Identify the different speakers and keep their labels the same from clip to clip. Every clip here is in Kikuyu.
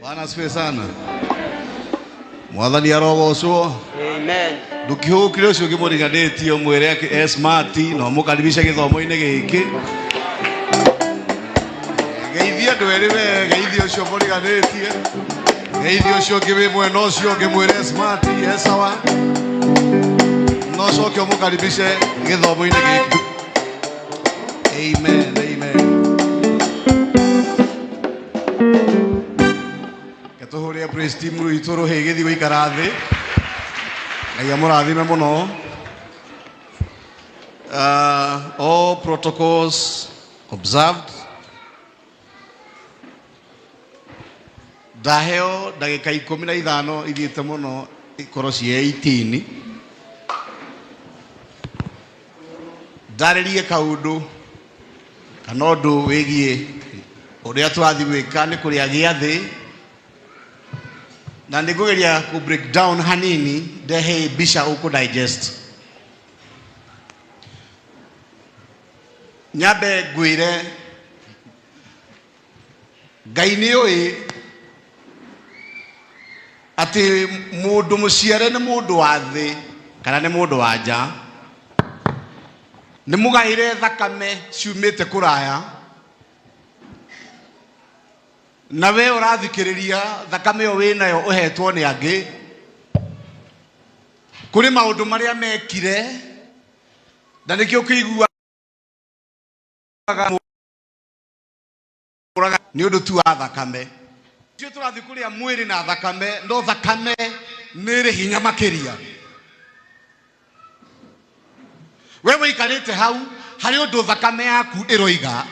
Speaker 1: Bwana asifiwe sana. Mwathani arogocwo.
Speaker 2: Amen.
Speaker 1: Ndũkĩhũkire ũcio ũngĩmũriganĩtie ũmwĩre atĩ e smart na ũmũkaribishe gĩthomo-inĩ gĩkĩ. Geithia andũ erĩ we, geithia ũcio mũriganĩtie, geithia ũcio ũngĩ wĩ mwena ũcio ũngĩ, mwĩre smart e sawa, na ũcoke ũmũkaribishe gĩthomo-inĩ gĩkĩ. Amen, amen. Reke tũhũrĩre praise team rwitũ rũhĩ gĩthiĩ gũikara thĩ. Ngai amũrathime mũno. All protocols observed. Ndaheo ndagĩka 15 ithiĩte mũno ikorwo ciĩ 18. Ndarĩrie kaũndũ kana ũndũ wĩgiĩ ũrĩa tũrathiĩ gwĩka nĩ kũrĩa gĩathĩ, na nĩ ngũgeria kũ break down hanini ndehe mbica ũkũ digest. Nyambe ngwĩre Ngai nĩ ũĩ atĩ mũndũ mũciare nĩ mũndũ wa thĩ kana nĩ mũndũ wa nja, nĩ mũgaĩre thakame ciumĩte kũraya, na we ũrathikĩrĩria thakame ĩyo wĩnayo ũhetwo nĩ angĩ. Kũrĩ maũndũ marĩa mekire na nĩkĩo ũkĩiguaga nĩ ũndũ tu wa thakame. Ithuĩ tũrathiĩ kũrĩa mwĩrĩ na thakame, no thakame nĩ ĩrĩ hinya makĩria. We wĩikarĩte hau harĩ ũndũ thakame yaku ĩroiga,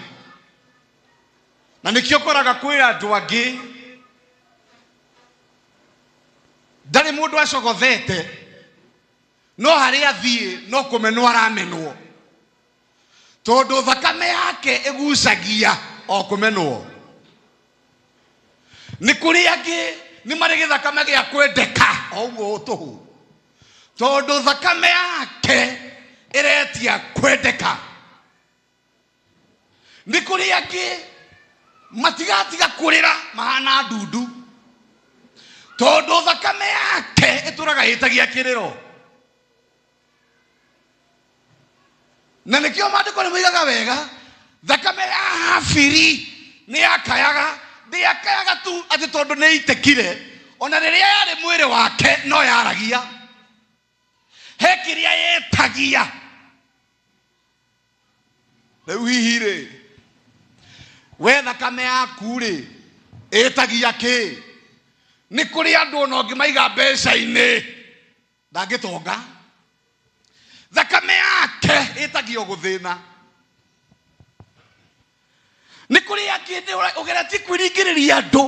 Speaker 1: na nĩkĩo ũkoraga kwĩ andũ angĩ ndarĩ mũndũ acogothete, no harĩa athiĩ no kũmenwo aramenwo, tondũ thakame yake ĩgucagia o kũmenwo. Nĩ kũrĩ angĩ nĩ marĩ gĩthakame gĩa kwendeka o ũguo tũhũ, tondũ thakame yake ĩretia kwendeka. Nĩ kũrĩ angĩ matigatiga kũrĩra mahana ndundu, tondũ thakame yake ĩtũraga ĩtagia kĩrĩro. Na nĩkĩo maandĩko nĩ moigaga wega, thakame ya Habili nĩ yakayaga, ndĩakayaga tu atĩ tondũ nĩ itekire, ona rĩrĩa yarĩ mwĩrĩ wake no yaragia, he kĩrĩa yetagia. Rĩu hihi rĩ, we thakame yaku rĩ ĩtagia kĩ? Nĩ kũrĩ andũ ona ũngĩmaiga mbeca-inĩ ndangĩtonga, thakame yake ĩtagio gũthĩna. Nĩ kũrĩ angĩ ũgeretie kwĩringĩrĩria andũ,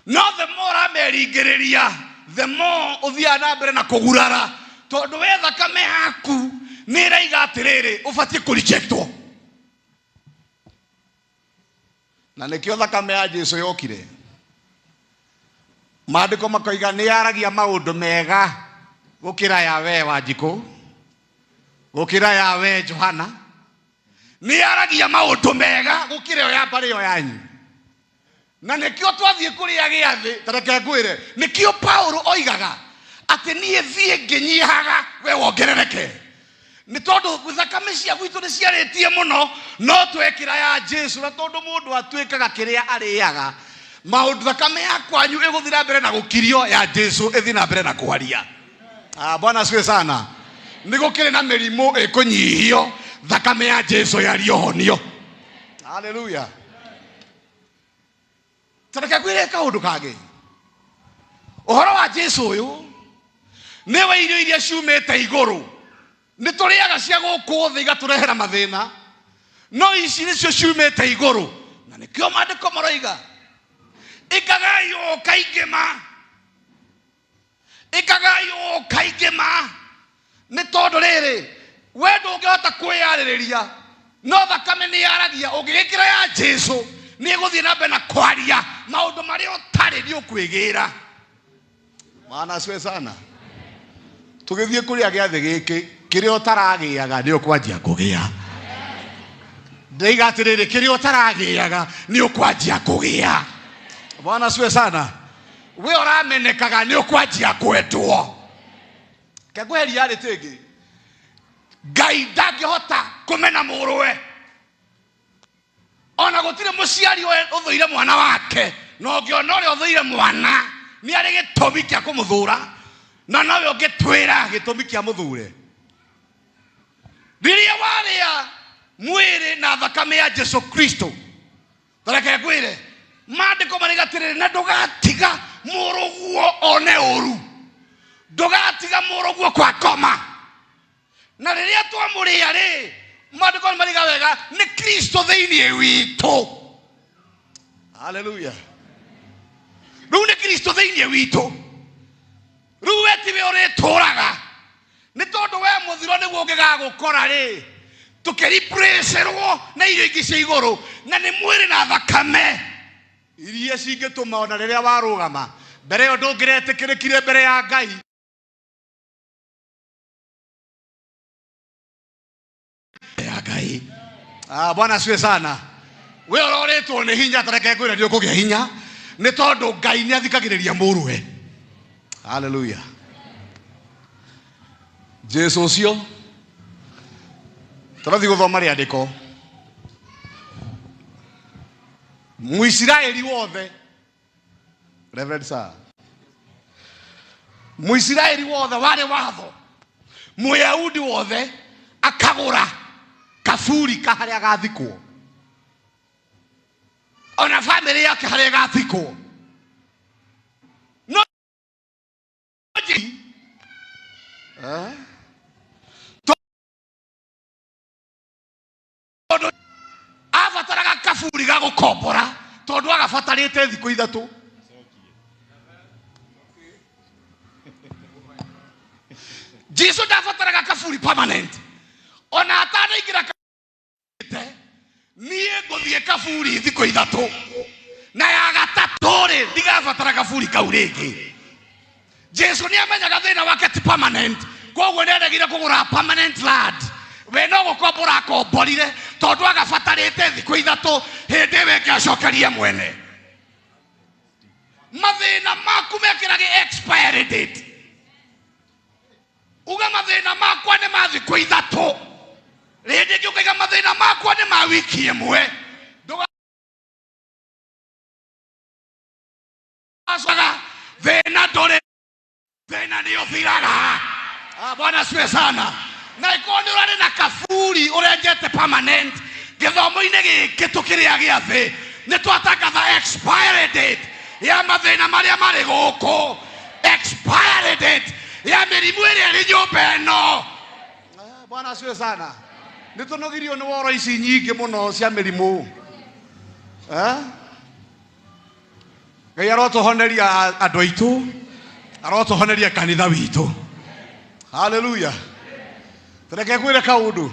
Speaker 1: no the more ũrameringĩrĩria the more ũthiaga na mbere na kũgurara, tondũ we thakame yaku nĩ ĩraiga atĩrĩrĩ, ũbatiĩ kũrejectwo. Na nĩkĩo thakame ya Jesu yokire. Maandĩko makoiga nĩ yaragia maũndũ mega gũkĩra ya we Wanjikũ, gũkĩra ya we Johana. Nĩ yaragia maũndũ mega gũkĩra ĩyo ya mbarĩ ĩyo yanyu. Na nĩkĩo twathiĩ kũrĩa gĩathĩ, ta reke ngwĩre, nĩkĩo Paulo oigaga atĩ niĩ thiĩ ngĩnyihaga we wongerereke. Nĩ tondũ thakame cia gwitũ nĩ ciarĩtie mũno, no twekĩra ya Jesu, na tondũ mũndũ atuĩkaga kĩrĩa arĩaga, maũndũ thakame ya kwanyu ĩgũthiĩ na mbere na gũkirio, ya Jesu ĩthiĩ na mbere na kwaria. Bwana asifiwe sana. Nĩ gũkĩrĩ na mĩrimũ ĩkũnyihio, thakame ya Jesu yario honio. Haleluya. Tareke ngwĩre kaũndũ kangĩ. Ũhoro wa Jesu ũyũ nĩwe irio iria ciumĩte igũrũ. Nĩ tũrĩaga cia gũkũ thĩ igatũrehera mathĩna, no ici nĩcio ciumĩte igũrũ. Na nĩkĩo maandĩko maroiga, ĩkagai ũũ kaingĩ ma, ĩkagai ũũ kaingĩ ma. Nĩ tondũ rĩrĩ, we ndũngĩhota kwĩyarĩrĩria, no thakame nĩ yaragia. Ũngĩgĩkĩra ya Jesu nĩ ĩgũthiĩ na mbere na kwaria maũndũ marĩa ũtarĩ, nĩ ũkwĩgĩra. Bwana asifiwe sana. Tũgĩthiĩ kũrĩa gĩathĩ gĩkĩ, kĩrĩa ũtaragĩaga nĩ ũkwanjia kũgĩa. Ndĩiga atĩrĩrĩ, kĩrĩa ũtaragĩaga nĩ ũkwanjia kũgĩa. Bwana siwe sana. We ũramenekaga nĩ ũkwanjia kwendwo. Kengweheria rĩ tĩngĩ, Ngai ndangĩhota kũmena mũrũwe, ona gũtirĩ mũciari ũthũire mwana wake, na ũngĩona ũrĩa ũthũire mwana nĩ arĩ gĩtũmi kĩa kũmũthũra, na nowe ũngĩtwĩra gĩtũmi kĩa mũthure. Rĩrĩa warĩa mwĩrĩ na thakame ya Jesu Kristo, tareke ngwĩre, maandĩko marĩ atĩrĩrĩ, na ndũgatiga mũrũguo one ũru, ndũgatiga mũrũguo kwa ngoma. Na rĩrĩa twamũrĩa rĩ, maandĩko nĩ mariga wega, nĩ Kristo thĩinĩ witũ. Haleluya. Rĩu nĩ Kristo thĩinĩ witũ. Rĩu we tiwe ũrĩtũraga, nĩ tondũ we mũthiro nĩguo ũngĩgagũkora rĩ, tũkĩriprĩcĩrwo na irio ingĩ cia igũrũ, na nĩ mwĩrĩ na thakame iria cingĩtũma ona rĩrĩa warũgama mbere ĩyo ndũngĩretĩkĩrĩkire mbere ya Ngai. Ya Ngai. Ah, Bwana asifiwe sana. We ũrorĩtwo nĩ hinya, tareke ngwĩre nĩ ũkũgĩa hinya, nĩ tondũ Ngai nĩ athikagĩrĩria mũrũwe. Haleluya. Jesu ũcio tũrathiĩ gũthoma rĩandĩko. Mũisiraeli wothe, Reverend sir, Mũisiraeli wothe warĩ watho, Mũyahudi wothe akagũra kaburi ka harĩa agathikwo, ona bamĩrĩ yake harĩa ĩgathikwo. No Eh? Tondũ abataraga kaburi ga gũkombora, tondũ agabatarĩte thikũ ithatũ. Jesu ndabataraga kaburi permanent, ona atanaingĩra te niĩ ngũthiĩ kaburi thikũ ithatũ, na ya gatatũ rĩ, ndigabatara kaburi kau rĩngĩ. Jesu nĩ amenyaga thĩna wake ti permanent, koguo nĩ aregire kũgũra permanent land. We no gũkombora akomborire, tondũ agabatarĩte thikũ ithatũ, hĩndĩ ĩyo ĩngĩ acokerie mwene. Mathĩna maku mekĩrage expiry date. Uga mathĩna makwa nĩ ma thikũ ithatũ, rĩndĩ ĩngĩ ũkaiga mathĩna makwa nĩ ma wiki ĩmwe. Ndũgacokaga thĩna, ndũrĩ thĩna, nĩ ũthiraga. Ah, Bwana asifiwe sana. Na ikorwo nĩ ũrarĩ na kaburi ũrenjete permanent, gĩthomo-inĩ gĩkĩ tũkĩrĩa gĩa thĩ nĩ twatangatha expiry date ya mathĩna marĩa marĩ gũkũ, expiry date ya mĩrimũ ĩrĩa ĩrĩ nyũmba ĩno. Ah, Bwana asifiwe sana. Nĩ tũnogirio nĩ woro ici nyingĩ mũno cia mĩrimũ. Eh? Ngai arotũhoneria andũ aitũ, arotũhoneria kanitha witũ. Haleluya. Reke ngwĩre kaũndũ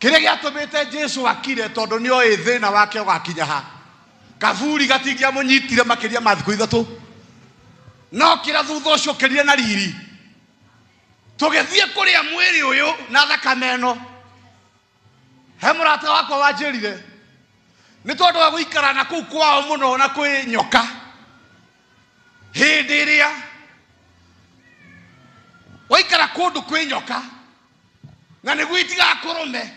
Speaker 1: kĩrĩa gĩatũmĩte Jesu akire, tondũ nĩ oĩ thĩna wake ũgakinya ha. Kaburi gatingĩamũnyitire makĩria ma thikũ ithatũ, no kĩra thutha ũcio ũkĩrire na riri. Tũgĩthiĩ kũrĩa mwĩrĩ ũyũ na thakame ĩno, he mũrata wakwa wanjĩrire nĩ tondũ wa gũikara na kũu kwao mũno na kwĩ nyoka, hĩndĩ ĩrĩa waikara kũndũ kwĩ nyoka, na nĩguo itigakũrũme,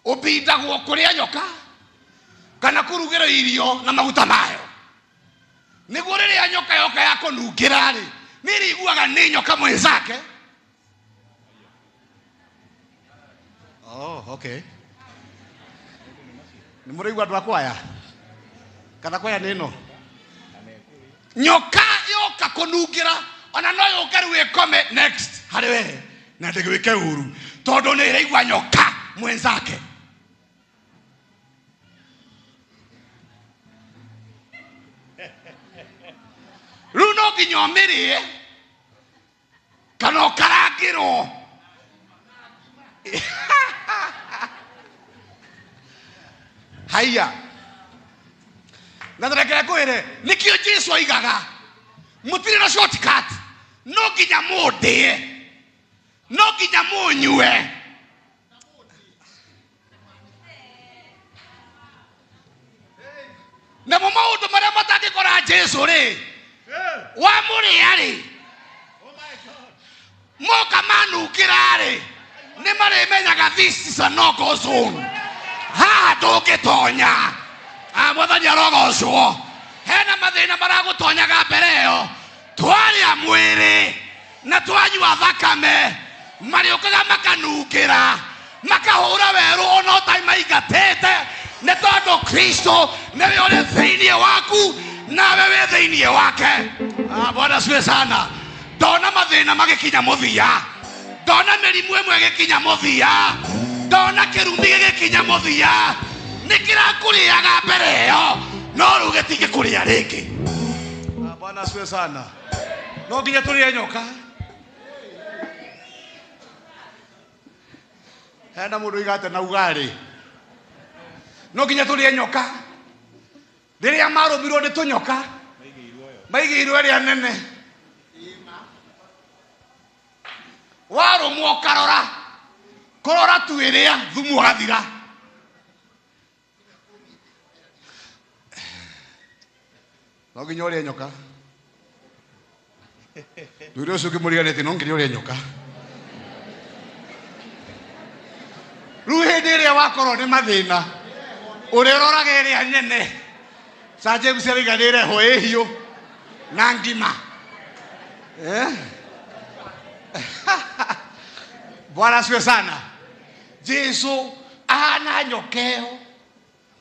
Speaker 1: ũbindagwo kũrĩa nyoka kana kũrugĩrwo irio na maguta mayo, nĩguo rĩrĩa nyoka yoka ya kũnungĩra rĩ, nĩ ĩrĩiguaga nĩ nyoka mwenzake. Oh, okay. Nĩ mũraigua andũ a kwaya, kana kwaya nĩ ĩno nyoka yoka kũnungĩra, ona no yũke rĩu ĩkome next harĩ we na ndĩgwĩke ũru, tondũ nĩ ĩraigua nyoka mwenzake. Rĩu no nginya ũmĩrĩe kana ũkarangĩrwo. Haiya, na reke ngwĩre nĩkĩo Jesu oigaga mũtirĩ na shortcut, no nginya mũndĩe, no nginya mũnyue. Jesu rĩ, wamũrĩa rĩ, moka manungĩra rĩ, nĩ marĩmenyaga this is a no go zone, haha ndũngĩtonya. Ah, Mwathani arogocwo. Hena mathĩna maragũtonyaga mbere ĩyo, twarĩa mwĩrĩ na twanyua thakame, marĩũkaga makanungĩra, makahũra werũ ona ũtarĩ maingatĩte, nĩ tondũ Kristo nĩwe ũrĩ thĩinĩ waku nawe wĩ thĩinĩ wake. Ah, Bwana asifiwe sana. Ndona mathĩna magĩkinya mũthia, ndona mĩrimũ ĩmwe ĩgĩkinya mũthia, ndona kĩrumi gĩgĩkinya mũthia. Nĩ kĩrakũrĩaga mbere ĩyo, no rĩu gĩtingĩkũrĩa rĩngĩ. Ah, Bwana asifiwe sana. No nginya tũrĩe nyoka. Hena mũndũ oigate na ugarĩ, no nginya tũrĩe nyoka. Rĩrĩa marũmirwo nĩ tũnyoka, maigĩirwo ĩrĩa nene. Warũmwo ũkarora kũrora tu ĩrĩa thumu ũgathira. No nginya ũrĩe nyoka. Ndũire ũcio ũngĩmũriganĩtie, no nginya ũrĩe nyoka. Rĩu hĩndĩ ĩrĩa wakorwo nĩ mathĩna, ũrĩroraga ĩrĩa nene. Sir James arauga nĩ ĩrehwo ĩ hiũ na ngima. Eh? Bwana asifiwe sana. Jesu ahana nyoka ĩyo,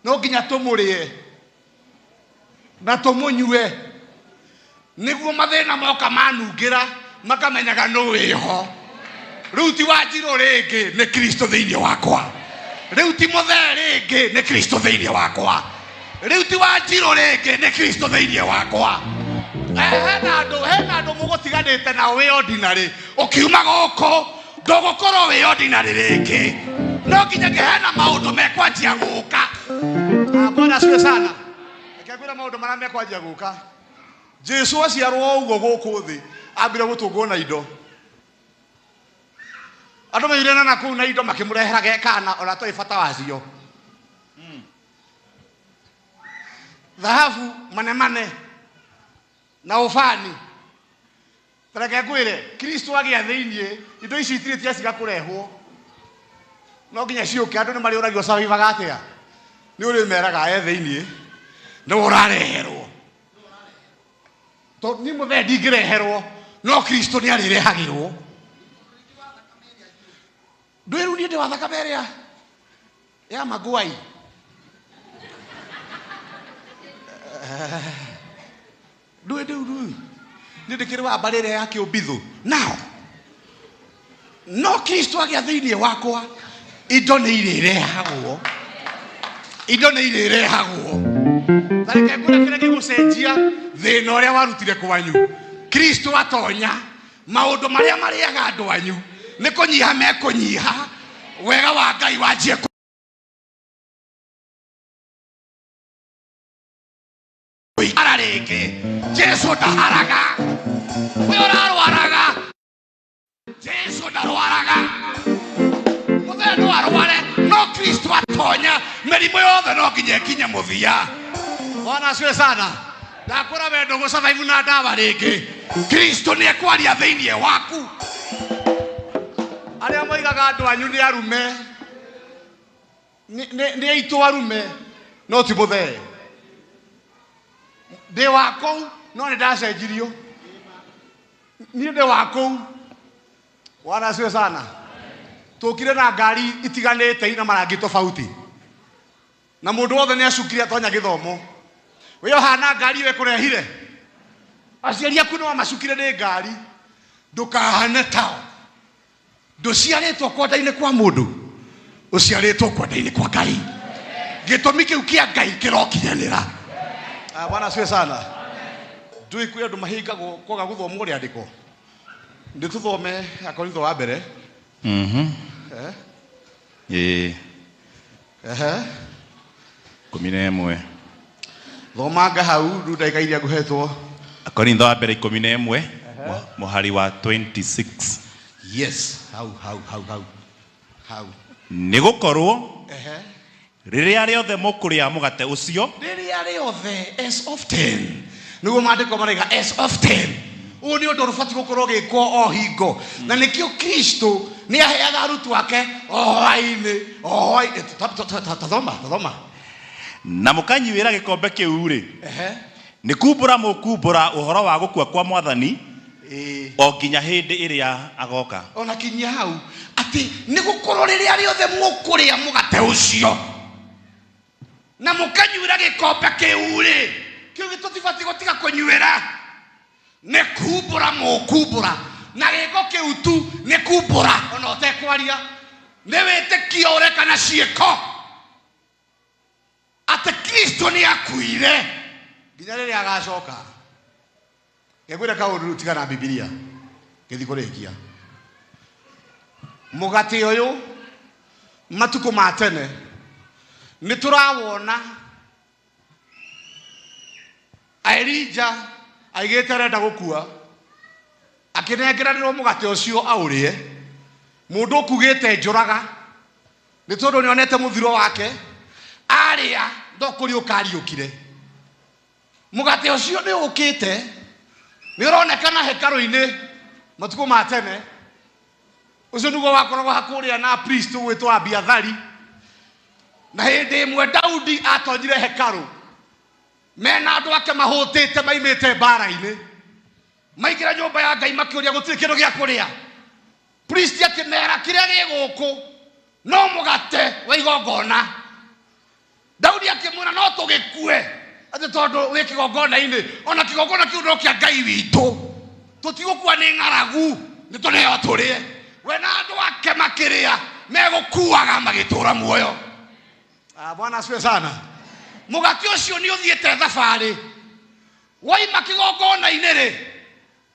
Speaker 1: no nginya tũmũrĩe na tũmũnyue, nĩguo mathĩna moka manungĩra makamenyaga nũ wĩho. Rĩu ti Wanjirũ rĩngĩ, nĩ Kristo thĩinĩ wakwa. Rĩu ti mũthee rĩngĩ, nĩ Kristo thĩinĩ wakwa. Rĩu ti Wanjirũ rĩngĩ, nĩ Kristo thĩinĩ wakwa. Hena andũ mũgũtiganĩte nao wĩ ordinary. Ũkiuma gũkũ ndũgũkorwo wĩ ordinary rĩngĩ, no nginya hena maũndũ mekwanjia gũka. Ah, Bwana asifiwe sana. Reke ngwĩre maũndũ marĩa mekwanjia gũka. Jesu aciarwo o ũguo gũkũ thĩ, ambire gũtũngwo na indo. Andũ mairena na kũu na indo, makĩmũrehera ge kana ona toĩ bata wacio, thahabu, manemane na ũbani. Reke ngwĩre, Kristo agĩa thĩiniĩ, indo ici itirĩ tiaciga kũrehwo, no nginya ciũke. Andũ nĩ marĩũragio cawaivaga atĩa, nĩ ũrĩmeraga e thĩiniĩ nĩ ũrareherwo, tondũ niĩ mũthee ndingĩreherwo, no Kristo nĩ arĩrehagĩrwo. Ndwĩru niĩ ndĩ wa thakame ĩrĩa ya magwai. Ndũĩ ndĩu ndũĩ niĩ ndĩkĩrĩ wa mbarĩ ĩrĩa ya kĩũmbithũ nao, no Kristo agĩa thĩinĩ wakwa, indo nĩ irĩrehagwo, indo nĩ irĩrehagwo. Na reke ngwĩre kĩrĩa gĩgũcenjia thĩna ũrĩa warutire kwanyu. Kristo atonya, maũndũ marĩa marĩaga andũ anyu nĩ kũnyiha mekũnyiha, wega wa Ngai wanjie kũikara rĩngĩ. Jesu ndaharaga. We ũrarwaraga, Jesu ndarwaraga. Mũthee no arware, no Kristo atonya, mĩrimũ yothe no nginya ĩkinye mũthia. Bwana asifiwe sana. Ndakwĩra we ndũgũsurvive na ndawa rĩngĩ. Kristo nĩ ekwaria thĩinĩ waku. Arĩa moigaga andũ anyu nĩ arume, nĩ aitũ arume, no ti mũthee. Ndĩ wa kũu, no nĩ ndacenjirio. Niĩ ndĩ wa kũu. Bwana asifiwe sana. Tũkire na ngari itiganĩte ina marangi tofauti, na mũndũ wothe nĩ acukire atonya gĩthomo. We ũhana ngari ĩyo ĩkũrehire, aciari aku nĩ wamacukire nĩ ngari. Ndũkahane tao. Ndũciarĩtwo kwenda-inĩ kwa mũndũ, ũciarĩtwo kwenda-inĩ kwa Ngai. Gĩtũmi kĩu kĩa Ngai kĩrokinyanĩra. Ah, Bwana asifiwe sana. Ndũĩ kwĩ andũ mahingagwo kwaga gũthomwo rĩandĩko. Nĩ tũthome Akorintho wa mbere. Eh?
Speaker 2: Ĩĩ.
Speaker 1: Ehe.
Speaker 2: 11.
Speaker 1: Thomanga hau rĩu ndagĩka iria ngũhetwo.
Speaker 2: Akorintho wa mbere 11, mũhari wa 26.
Speaker 1: Yes, hau hau hau hau hau.
Speaker 2: Nĩ gũkorwo
Speaker 1: Ehe.
Speaker 2: rĩrĩa rĩothe mũkũrĩa mũgate ũcio
Speaker 1: Rĩrĩa rĩothe, as often. Nĩguo maandĩko maraiga as often. Ũyũ nĩ ũndũ ũbatiĩ gũkorwo ũgĩkwo o hingo, na nĩkĩo Kristo nĩ aheaga arutwo ake o hwaĩ-inĩ, o hwaĩ. Tathoma, tathoma.
Speaker 2: Na mũkanyuĩra gĩkombe kĩu rĩ, nĩ kumbũra mũkumbũra ũhoro wa gũkua kwa Mwathani o nginya hĩndĩ ĩrĩa agoka.
Speaker 1: Ona kinyia hau, atĩ nĩ gũkorwo rĩrĩa rĩothe mũkũrĩa mũgate ũcio na mũkanyuĩra gĩkombe kĩu rĩ, kĩu gĩtũtibatiĩ gũtiga kũnyuĩra, nĩ kumbũra mũkumbũra, na gĩko kĩu tu nĩ kumbũra ona ũtekwaria, nĩ wĩtĩkio ũreka na ciĩko atĩ Kristo nĩ akuire nginya rĩrĩa agacoka. Ngegwĩra kaũndũ rĩu, tiga na Bibilia ngĩthiĩ kũrĩkia. Mũgate ũyũ matukũ ma tene nĩ tũrawona Elija aigĩte arenda gũkua, akĩnengeranĩrwo mũgate ũcio aũrĩe. Mũndũ ũkugĩte njũraga nĩ tondũ nĩ onete mũthiro wake, arĩa no kũriũka ariũkire. Mũgate ũcio nĩ ũkĩte, nĩ ũronekana hekarũ-inĩ matukũ ma tene. Ũcio nĩguo wakoragwo hakũrĩa na priest ũgwĩtwo Abiathari. Na hĩndĩ ĩmwe Daudi atonyire hekarũ mena andũ ake mahũtĩte maimĩte mbara-inĩ, maingĩra nyũmba ya Ngai makĩũria gũtirĩ kĩndũ gĩa kũrĩa. Priest akĩmera kĩrĩa gĩ gũkũ no mũgate wa igongona. Daudi akĩmwĩra no tũgĩkue atĩ tondũ wĩ kĩgongona-inĩ, ona kĩgongona kĩu no kĩa Ngai witũ, tũtigũkua nĩ ng'aragu, nĩ tũneo tũrĩe. We na andũ ake makĩrĩa megũkuaga magĩtũra muoyo. Ah, Bwana asifiwe sana. Mũgate ũcio nĩ ũthiĩte thabarĩ, waima kĩgongona-inĩ rĩ,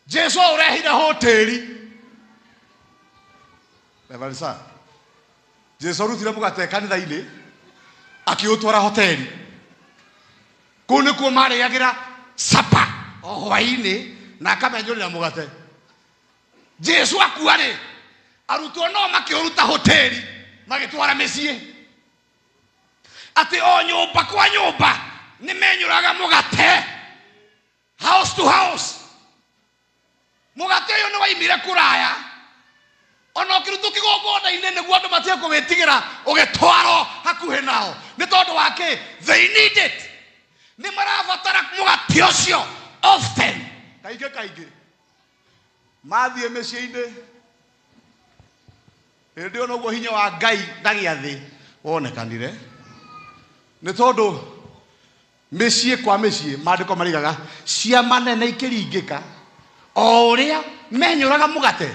Speaker 1: Jesu ũrehire hoteli. Reverend sir, Jesu arutire mũgate kanitha-inĩ akĩũtwara hoteli. Kũu nĩkuo marĩagĩra sapa o hwaĩ-inĩ na akamenyũrĩra mũgate. Jesu akua rĩ, arutwo no makĩũruta hoteli magĩtwara mĩciĩ, atĩ o nyũmba kwa nyũmba nĩ menyũraga mũgate, house to house. Mũgate ũyũ nĩ waimire kũraya, ona ũkĩrutwo kĩgongona-inĩ nĩguo andũ matige kũwĩtigĩra, ũgĩtwarwo hakuhĩ nao. Nĩ tondũ wa kĩ? They need it. Nĩ marabatara mũgate ũcio often, kaingĩ kaingĩ. Mathiĩ mĩciĩ-inĩ hĩndĩ ĩyo noguo hinya wa Ngai na gĩathĩ wonekanire, nĩ tondũ mĩciĩ kwa mĩciĩ, maandĩko marigaga ciama nene ikĩringĩka o ũrĩa menyũraga mũgate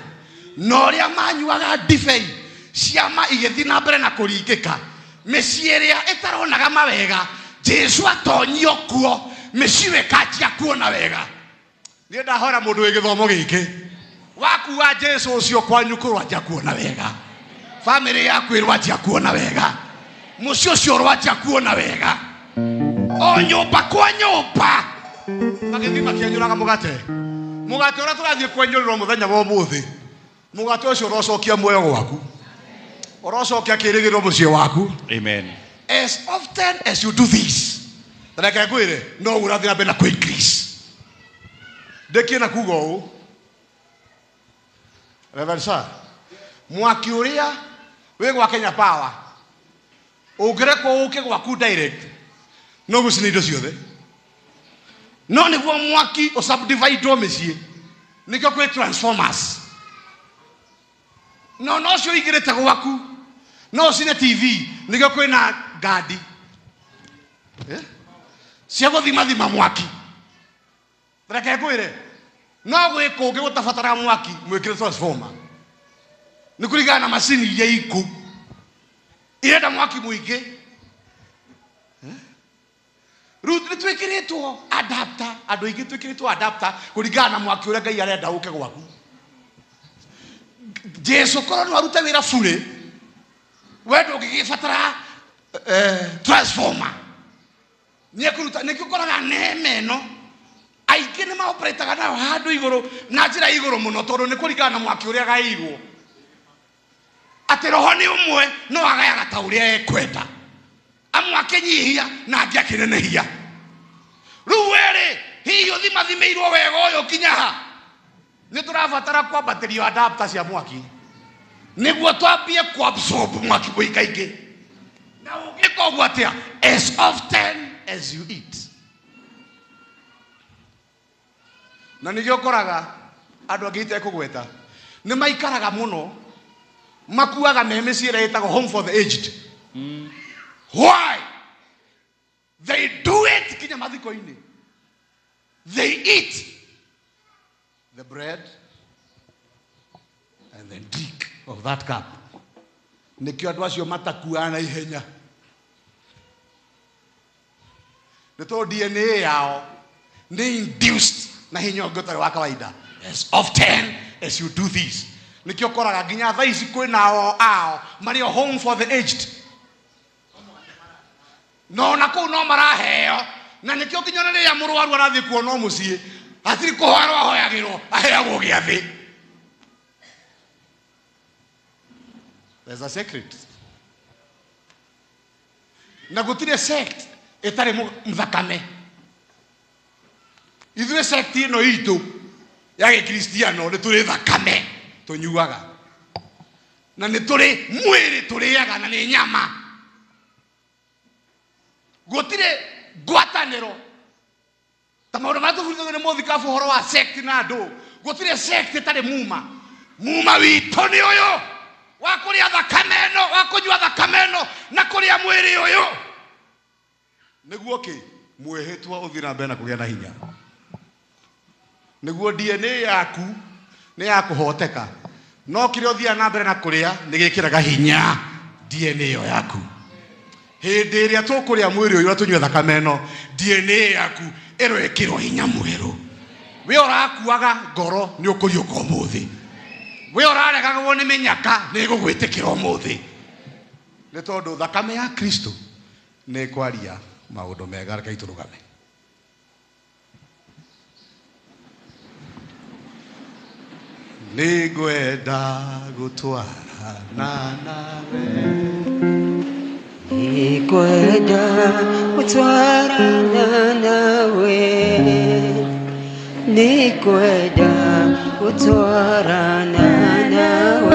Speaker 1: na ũrĩa manyuaga ndibei, ciama igĩthiĩ na mbere na kũringĩka. Mĩciĩ ĩrĩa ĩtaronaga mawega, Jesu atonyio kuo, mĩciĩ ĩyo ĩkanjia kuona wega. Niĩ ndahora mũndũ wĩ gĩthomo gĩkĩ, wakua Jesu ũcio kwanyu kũrwanjia kuona wega, bamĩrĩ yaku ĩrwanjia kuona wega, mũciĩ ũcio ũrwanjia kuona wega, o nyũmba kwa nyũmba magĩthiĩ makĩenyũraga mũgate. Mũgate ũrĩa tũrathiĩ kwenyũrĩrwo mũthenya wa ũmũthĩ, mũgate ũcio ũrocokia muoyo gwaku, ũrocokia kĩrĩgĩrĩro mũciĩ waku.
Speaker 2: Amen.
Speaker 1: As often as you do this, reke ngwĩre, no ũrathiĩ na mbere na kũ increase. Ndĩkie na kuga ũũ, Reverend sir, mwaki ũrĩa wĩ gwa Kenya Power ũngĩrekwo ũke gwaku direct, no gũcina indo ciothe. No nĩguo mwaki ũsubdividwo mĩciĩ, nĩkĩo kwĩ transformers. No no ũcio ũingĩrĩte gwaku no ũcine TV, nĩkĩo kwĩna ngandi cia gũthimathima mwaki. Reke ngwĩre, no gwĩ kũngĩ gũtabataraga mwaki mwĩkĩre transformer, nĩ kũringana na macini iria iku irenda mwaki mũingĩ. Rĩu nĩ twĩkĩrĩtwo adapter, andũ aingĩ twĩkĩrĩtwo adapter kũringana na mwaki ũrĩa Ngai arenda ũke gwaku. Jesu korwo no arute wĩra burĩ, we ndũngĩgĩbatara transformer. Nĩ ekũruta. Nĩkĩo ũkoraga neema ĩno aingĩ nĩ maoperataga nayo handũ igũrũ na njĩra ya igũrũ mũno, tondũ nĩ kũringana na mwaki ũrĩa agaĩirwo. Atĩ roho nĩ ũmwe no agayaga ta ũrĩa ekwenda, amwe akĩnyihia na angĩ akĩnenehia. Rĩu werĩ hihi ũthiĩ Ũthimathimĩirwo wega ũyũ kinya ha. Nĩ tũrabatara kwambatĩrio adapter cia mwaki nĩguo twambie kuabsorb mwaki mũingaingĩ. Na ũngĩka ũguo atĩa? As often as you eat. Na nĩkĩo ũkoraga andũ angĩ itekũgweta nĩ maikaraga mũno, makuaga me mĩciĩ ĩrĩa ĩtagwo home for the aged. Why they do it? Kinya mathiko-inĩ they eat the bread and then drink of that cup. Nĩkĩo andũ acio matakuaga na ihenya, nĩ tondũ DNA yao nĩ induced na hinya ũngĩ ũtarĩ wa kawaida. As often as you do this, nĩkĩo ũkoraga nginya thaa ici kwĩna ao ao marĩ o home for the aged, no ona kũu no maraheo. Na nĩkĩo nginya ona rĩrĩa mũrwaru arathiĩ kuona o mũciĩ, hatirĩ kũhoerwo ahoyagĩrwo, aheagwo gĩathĩ. There's a secret. Na gũtirĩ sect ĩtarĩ thakame. Ithuĩ sect ĩno itũ ya gĩkristiano nĩ tũrĩ thakame tũnyuaga, na nĩ tũrĩ mwĩrĩ tũrĩaga, na nĩ nyama. Gũtirĩ ngwatanĩro ta maũndũ marĩa tũbundithagio nĩ mũthikabu ũhoro wa sect na andũ. Gũtirĩ sect ĩtarĩ muma. Muma witũ nĩ ũyũ wa kũrĩa thakame ĩno, wa kũnyua thakame ĩno na kũrĩa mwĩrĩ ũyũ, nĩguo kĩ mwĩhĩtwa ũthiĩ na mbere na kũgĩa na hinya, nĩguo DNA yaku nĩ ya kũhoteka. No kĩrĩa ũthiaga na mbere na kũrĩa nĩ gĩkĩraga hinya DNA ĩyo yaku. Hĩndĩ ĩrĩa tũkũrĩa mwĩrĩ ũyũ na tũnyue thakame ĩno, DNA yaku ĩroĩkĩrwo hinya mwerũ. We ũrakuaga ngoro nĩ ũkũriũka ũmũthĩ. We ũraregagwo nĩ mĩnyaka nĩ ĩgũgwĩtĩkĩra ũmũthĩ, nĩ tondũ thakame ya Kristo nĩ ĩkwaria maũndũ mega. Rekei tũrũgame. Nĩngwenda gũtwarana nawe.
Speaker 3: Nĩngwenda gũtwarana nawe, nĩngwenda gũtwarana nawe.